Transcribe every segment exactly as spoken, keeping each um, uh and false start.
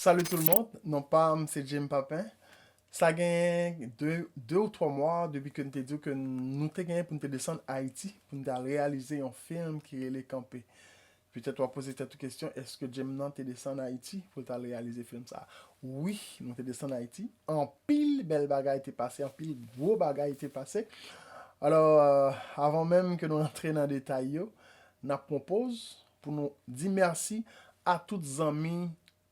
Salut tout le monde, non pa m se Jim Papin. Sa gen de, de ou twa mwa depi ke n te di w ke nou te genyen pou n te desann Ayiti, pou n te al reyalize yon fim ki rele Kanpe. Petèt w ap poze tèt ou kesyon, èske Jim nan te desann Ayiti pou l t al reyalize fim sa a? Wi, nou te desann Ayiti. Anpil bèl bagay te pase, anpil gwo bagay te pase. Alò, euh, avan menm ke nou rantre nan detay yo, n ap pran poz pou nou di mèsi a tout zanmi,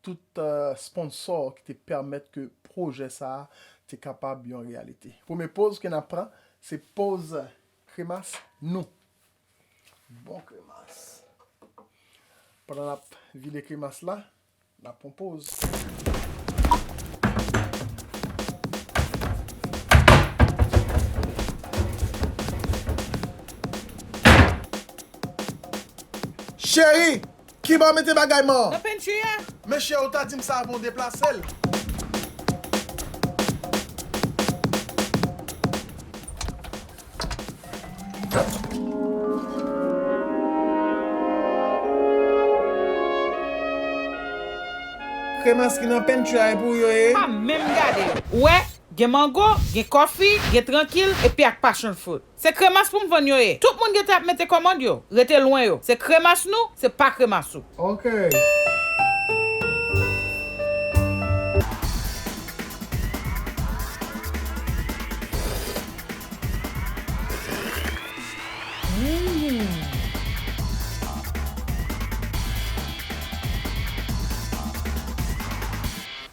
tout, euh, sponsò ki te pèmèt ke pwojè sa a te kapab yon reyalite. Premye poz ke n ap pran, se poz kremas nou. Bon kremas. Pandan n ap vide kremas la, n ap pran poz. Cheri, kiba w mete bagay man? Nan pantry a. Men cheri, ou ta di m sa avan w deplase l. Kremas ki nan pantry a, e pou yo ye. Pa menm gade. Ou wè, gen mango, gen kòfi, gen trankil, epi ak passion fruit. Se kremas pou m vann yo ye. Tout moun gentan ap mete kòmand yo. Rete lwen yo. Se kremas nou, se pa kremas ou. Ok. Mm.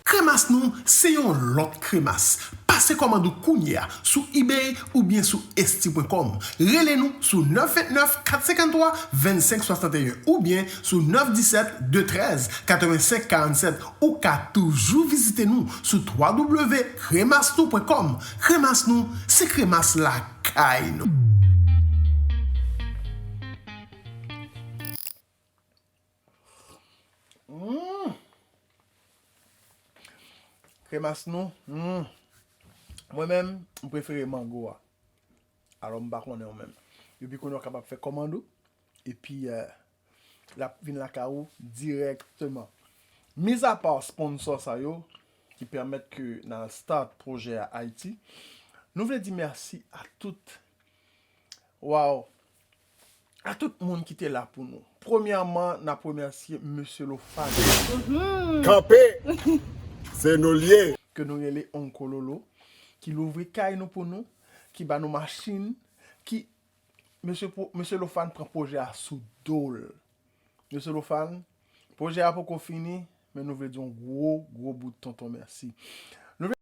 Kremas nou se yon lòt kremas. Pase kòmand ou kounye a sou eBay oubyen sou etsy pwen kòm. Rele nou sou nèf vennèf, kat senkanntwa, vennsenk swasanteyen oubyen sou nèf disèt, de trèz, katrevensenk karannsèt. Ou ka toujou vizite nou sou w w w kremas nou pwen kòm. Kremas nou, se kremas lakay nou. Mm. Kremas nou, mm. Mwen menm, m prefere mango a. Alò, m pa konnen w menm. Epi kounye a w kapab fè kòmand ou, epi, euh, l ap vin lakay ou dirèkteman. Mizapa sponsò sa yo ki pèmèt ke n al start pwojè a Ayiti, nou vle di mèsi a tout Waw! A tout moun ki te la pou nou. Premyèman, n ap remèsye Mesye Lofan. Mhm. Kanpe! Se nou l ye! Ke nou rele Onkololo, ki louvri kay nou pou nou, ki ba nou machin, ki, Mesye Po-, Mesye Lofan pran pwojè a sou do l. Mesye Lofan, pwojè a poko fini, men nou vle di yon gwo, gwo bout tonton mèsi. Nou vle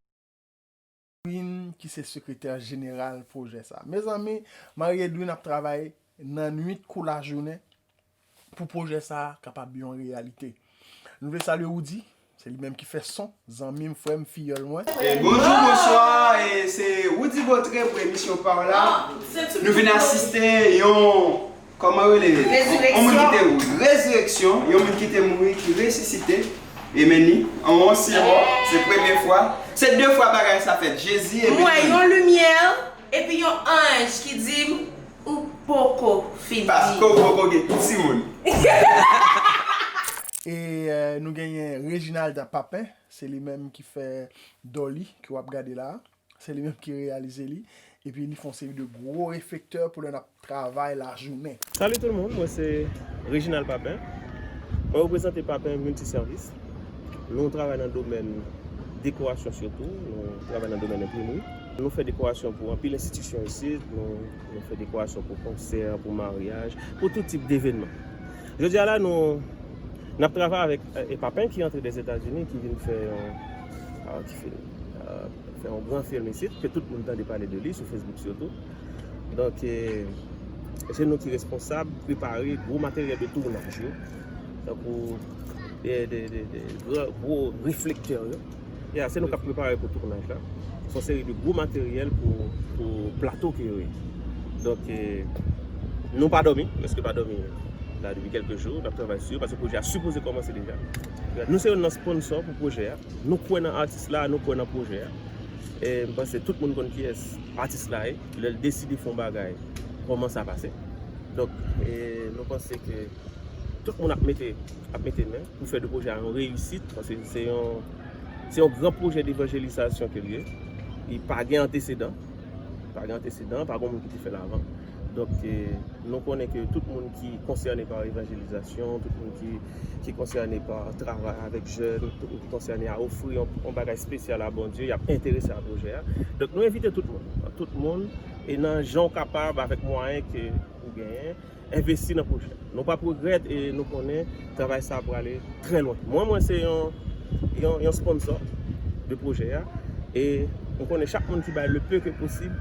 Edwin, ki se sekretè jeneral pwojè sa. Mezanmi, Marie Edwin ap travay nan nwit kou lajounen pou pwojè sa kapab yon reyalite. Nou vle salye Woody, se li menm ki fè son, zanmi m, frè m, fiyòl mwen. E bonjou, bonswa, e se Woody Beautré pou emisyon pa w la. Nou vin asiste yon Kòman rele? Rezireksyon. Yon moun ki te, rezireksyon, yon moun ki te mouri, ki resisite. Amen ni. An, an, se bon, se premye fwa. Se de fwa bagay sa fèt. Jezi, epi m wè yon limyè, epi yon anj ki di m, ou poko fini. Paske w poko gen timoun. E, euh, nou genyen Reginald Papin, se li menm ki fè Dolly, ke w ap gade la. Se li menm ki reyalize li. Epi li fè yon seri de gwo reflektè pou lè n ap travay lajounen. Salut tout le monde, mwen se Reginald Papin. Mwen reprezante Papin Multiservice. Nou travay nan domèn dekorasyon sitou, nou travay nan domèn enprimri. Nou fè dekorasyon pou anpil enstitisyon isit, nou, nou fè dekorasyon pou konsè, pou maryaj, pou tout tip devenman. Jodi a la, nou, n ap travay avèk, euh, Papin ki antre Dèzetazini, ki vin fè yon, euh, ki fin, euh, fè yon gran fim isit, ke tout moun tande pale de li sou Facebook sitou. Donk, eh, se nou ki responsab prepare gwo materyèl de tounaj yo, tankou de, de, de, de gran, gwo reflektè yo. Ya, se nou k ap prepare pou tounaj la. Se yon seri de gwo materyèl pou, pou plato ke yo ye. Donk, eh, nou pa dòmi, prèske pa dòmi la depi kèlke jou, n ap travay sou yo, paske pwojè a sipoze kòmanse deja. Nou se youn nan sponsò pou pwojè a. Nou kwè nan atis la, nou kwè nan pwojè a. E m panse tout moun konn kiyès atis la ye. Lè l deside fè yon bagay, kòman sa pase. Donk, e nou panse ke Tout moun ap mete, ap mete men pou fè de pwojè a yon reyisit, paske se yon, se yon gran pwojè devanjelizasyon ke l ye. Li pa gen antesedan. Pa gen antesedan, pa gen moun ki te fè l avan. Donk, eh, nou konnen ke tout moun ki konsène pa evanjelizasyon, tout moun ki, ki konsène pa travay avèk jèn, tout moun ki konsène a ofri yon, yon bagay espesyal a Bondye, y ap enterese a pwojè a. Donk, nou envite tout moun, tout moun, e nan jan w kapab, avèk mwayen ke ou genyen, envesti nan pwojè. Nou p ap regrèt e nou konnen travay sa a prale trè lwen. Mwen, mwen se yon, yon, yon sponsor de pwojè a. E m konnen chak moun ki bay le peu que possible,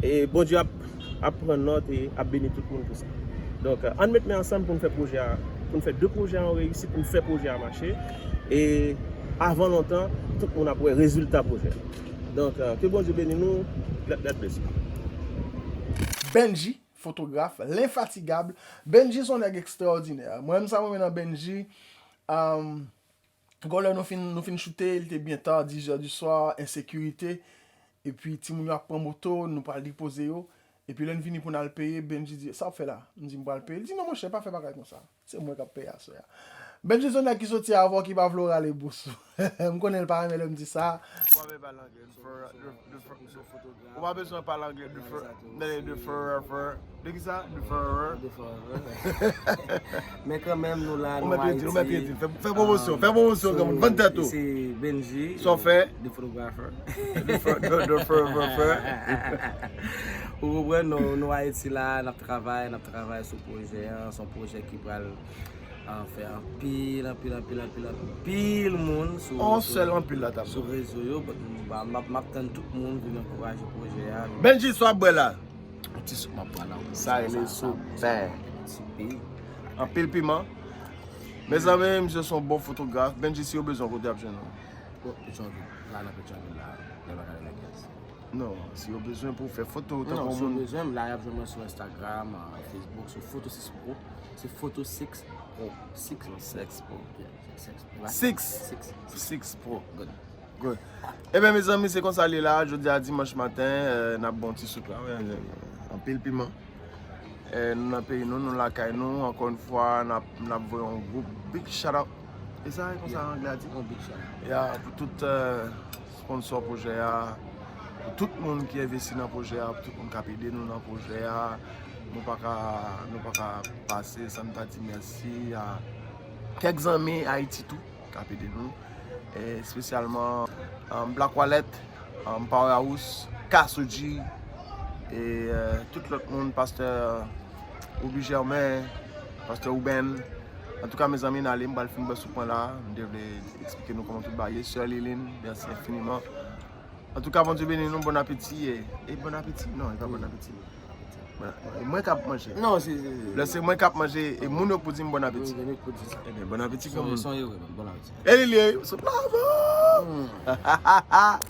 e Bondye ap, ap pran nòt e ap beni tout moun pou sa. Donk, ann met men ansanm pou n fè pwojè a, pou n fè de pwojè a yon reyisit, pou n fè pwojè a mache. E avan lontan, tout moun ap wè rezilta pwojè a. Donk, ke Bondye beni nou. God, God bless you. Benji, fotograf, lenfatigab. Benji se yon nèg ekstraòdinè. Mwen menm sa mwen renmen nan Benji, um, gon lè nou fin, nou fin choute, li te byen ta, dizè di swa, ensekirite. Epi timoun yo ap pran moto, nou pral depoze yo. Epi lè n vini pou n al peye, Benji di, "Sa w ap fè la?" M di, "M pral peye." Li di, "Non, monchè, pa fè bagay konsa. Se mwen k ap peye aswè a." Benji se yon nèg ki soti avè w, ki pa vle w rale bous ou. M konnen l pa renmen lè m di sa. Ou pa bezwen pale anglè, de fo-, de, de fo-, ou pa bezwen pale anglè, de fo-, de, de forever. De ki sa? De forever. De forever. Men kanmenm, nou la, nou Ayiti. Ou mèt redi l, ou mèt redi l. Fè, fè pwomosyon, fè pwomosyon, granmoun. Vann tèt ou. Se Benji. Sa w fè? The photographer. The fo-, the, the photographer. Ou konprann, nou, nou Ayiti la, n ap travay, n ap travay sou pwojè an, se yon pwojè ki pral, ah, fè anpil, anpil, anpil, anpil, anpil moun sou, on sou, sèl anpil la t ap sou rezo yo, but m, m, m ap, m ap tann tout moun vin ankouraje pwojè a. Benji, sa w ap bwè la? Yon ti soup m ap pran la wi. Sa rele soup. Ti pi. Anpil piman. Mezanmi, misye se yon bon fotograf. Benji, si yo bezwen w, kote y ap jwenn ou? Bon, Petyonvil. La nan Petyonvil la. Lè bagay la gaz. Non, si yo bezwen pou fè foto, tankou yon moun. Non, si yo bezwen m, la y ap jwenn mwen sou Instagram, ah, Facebook, sou Photo six Pro. Se Photo six Pro. Six Pro. Yeah, Six Pro. Six. Six. Six Pro. Good. Good. Ebyen, mezanmi, se konsa l ye la. Jodi a, dimanch maten, eh, n ap bon ti soup la. Wi, anpil piman. Eh, nou nan peyi nou, nou lakay nou. Ankò yon fwa, n ap, n ap voye yon gwo big shout out. E sa, e konsa anglè a di? Yon big shout out. Ya, pou tout, eh, sponsor pwojè a, pou tout moun ki envesti nan pwojè a, pou tout moun k ap ede nou nan pwojè a. Nou pa ka, nou pa ka pase san n pa di mèsi a kèk zanmi Ayiti tou k ap ede nou, e espesyalman, um, Black Wallet, um, Powerhouse, Kasoudji, e, euh, tout lòt moun, pastè Ruby Germain, pastè Ruben. Antouka, mezanmi, n ale, m pral fin bwè soup mwen la. M te vle eksplike nou kòman tout bagay ye. Sè Liline, mèsi enfiniman. Antouka, Bondye beni nou, bon apeti, e, e bon apeti. Non, e pa bon apeti. Bon, e mwen k ap manje. Non, se, se, se. Lè se mwen k ap manje, e moun yo k pou di m bon apeti. Wi, moun yo k pou di sa. Ebyen, bon apeti, granmoun. Son, son yo, wi, bon apeti. E li, li, se bravo!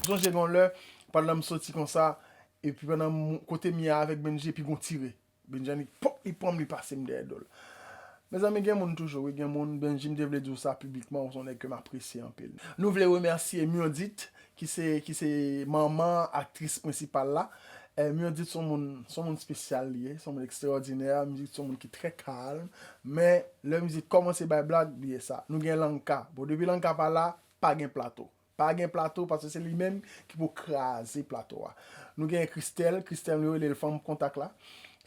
Sonje gen yon lè, pandan m soti konsa, epi pandan m, kote m ye a avèk Benji, epi gon tire. Benji annik, pòk, li pran m, li pase m dèyè do l. Mezanmi, gen moun toujou, wi, gen moun, Benji, m te vle di w sa piblikman, ou se yon nèg ke m apresye anpil. Nou vle remèsye Myondit, ki se, ki se manman aktris prensipal la. Eh, Myondit se yon moun, se yon moun espesyal li ye, se yon moun ekstraòdinè, Myondit se yon moun ki trè kalm, men lè Myondit kòmanse bay blag, li ye sa. Nou gen Lanka. Bon, depi Lanka pa la, pa gen plato. Pa gen plato, paske se li menm ki pou kraze plato a. Nou gen Christelle, Christelle, nou rele l fanm kontak la.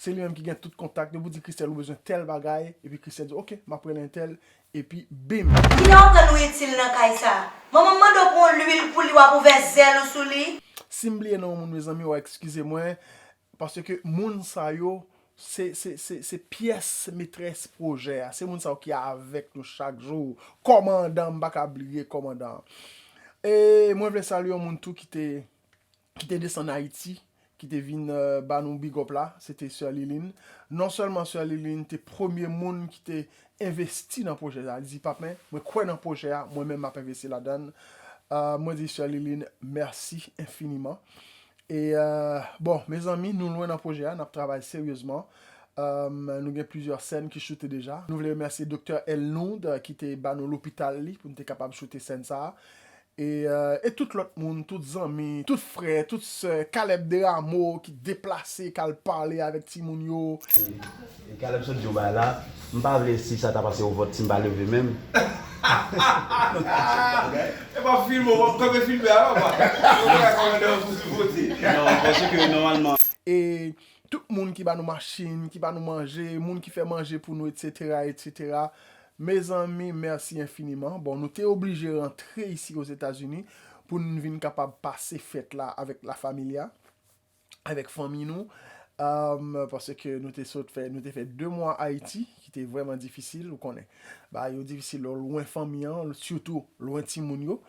Se li menm ki gen tout kontak. Depi w di Christelle ou bezwen tèl bagay, epi Christelle di, "Ok, m ap rele entèl," epi bim! Kilè w aprann ou itil nan kay sa? Manman m mande w pou yon lwil pou li, w ap ouvè zèl ou sou li? Si m bliye non yon moun, mezanmi, w a eskize mwen, paske moun sa yo, se, se, se, se pyès metrès pwojè a. Se moun sa yo ki avèk nou chak jou. Kòmandan, m pa ka bliye kòmandan. E mwen vle salye yon moun tou ki te, ki te desann Ayiti, ki te vin, euh, ba nou big up la, se te Sè Liline. Non sèlman Sè Liline te premye moun ki te envesti nan pwojè a. Li di, "Papen, mwen kwè nan pwojè a, mwen menm m ap envesti ladan l." Euh, mwen di Sè Liline, mèsi enfiniman. E, euh, bon, mezanmi, nou lwen nan pwojè a, n ap travay seryezman. Euh, nou gen plizyè sèn ki choute deja. Nou vle remèsye Doktè Elnoud, euh, ki te ba nou lopital li pou n te kapab choute sèn sa a. E, euh, e tout lòt moun, tout zanmi, tout frè, tout sè, Caleb Desrameaux ki deplase, k al pale avèk timoun yo. E Caleb sot di yon bagay la, m pa vle si sa ta pase yon vòt si m pa leve menm. E pa filme, w ap kanpe filme a, papa. Ou pa kòmande yon sou sou poti. Non, paske nòmalman. E tout moun ki ba nou machin, ki ba nou manje, moun ki fè manje pou nou, etsetera, etsetera. Mezanmi, mèsi enfiniman. Bon, nou te oblije rantre isi Ozetazini pou n vin kapab pase fèt la avèk la familia, avèk fanmi nou. Um, paske nou te sot fè, nou te fè de mwa Ayiti, ki te vrèman difisil, ou konnen. Bagay yo difisil lè w lwen fanmi an, sitou lwen timoun yo.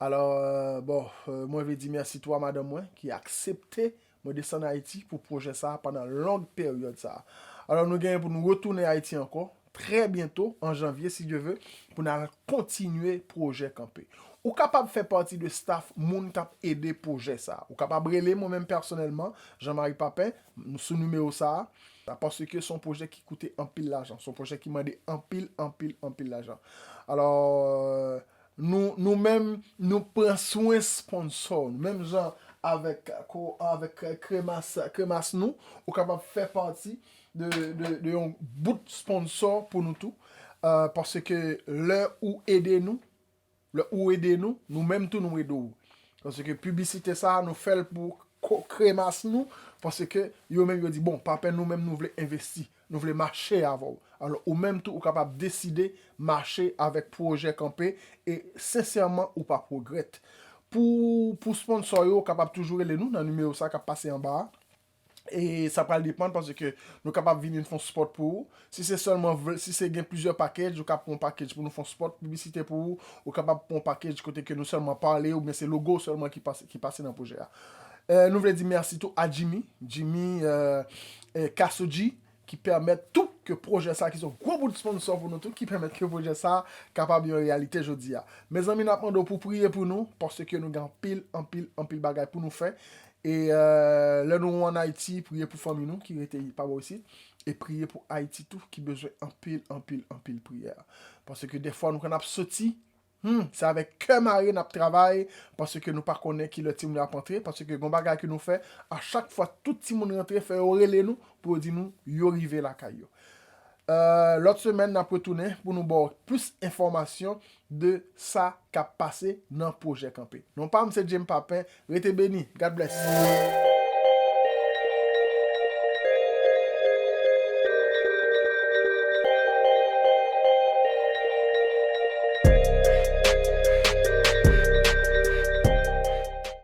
Alò, euh, bon, euh, mwen vle di mèsi tou a madanm mwen ki aksepte mwen desann Ayiti pou pwojè sa a pandan long peryòd sa a. Alò, nou genyen pou nou retounen Ayiti ankò, trè byento, an janvye, si Dye ve, pou n al kontinye pwojè kanpe. Ou kapab fè pati de staff moun k ap ede pwojè sa a. Ou kapab rele mwen menm pèsonèlman, Jean Marie Papin, sou nimewo sa a, paske se yon pwojè ki koute anpil lajan, se yon pwojè ki mande anpil, anpil, anpil lajan. Alò, nou, nou menm, nou pran swen sponsò, nou menm jan avèk, ko- avèk kremas, kremas nou, ou kapab fè pati de, de, de yon bout sponsò pou nou tou. Euh, paske lè ou ede nou, lè ou ede nou, nou menm tou nou ede w. Paske piblisite sa a, nou fè l pou ko- kremas nou, paske yo menm yo di, bon, Papin, nou menm nou vle envesti, nou vle mache avè w. Alò, ou menm tou, ou kapab deside mache avèk pwojè kanpe e sensèman, ou p ap regrèt. Pou, pou sponsò yo, ou kapab toujou rele nou nan nimewo sa k ap pase anba a. E sa pral depann paske nou kapab vin fè yon spot pou ou. Si se sèlman, vle- si se gen plizyè package, ou ka pran yon package pou nou fè yon spot piblisite pou ou. Ou kapab pran yon package kote ke nou sèlman pale oubyen se logo sèlman ki pase, ki pase nan pwojè a. Euh, nou vle di mèsi tou a Jimmy, Jimmy euh, euh, Kasodji, ki pèmèt tou ke pwojè sa, ki se yon gwo bout sponsò pou nou tou, ki pèmèt ke pwojè sa kapab yon reyalite jodi a. Mezanmi, n ap mande w pou priye pou nou, paske nou gen anpil, anpil, anpil bagay pou nou fè. E euh, lè nou an Ayiti, priye pou fanmi nou ki rete pa bò isit. E priye pou Ayiti tou, ki bezwen anpil, anpil, anpil priyè. Paske defwa nou konn ap soti, hmm, se avèk kè mare n ap travay, paske nou pa konnen kilè timoun yo ap antre, paske gon bagay ke nou fè, a chak fwa tout timoun rantre, fè yo rele nou pou yo di nou yo rive lakay yo. Euh, lòt semèn, n ap retounen pou nou ba w plis enfòmasyon de sa k ap pase nan pwojè kanpe. Non pa m se James Papin. Rete beni. God bless.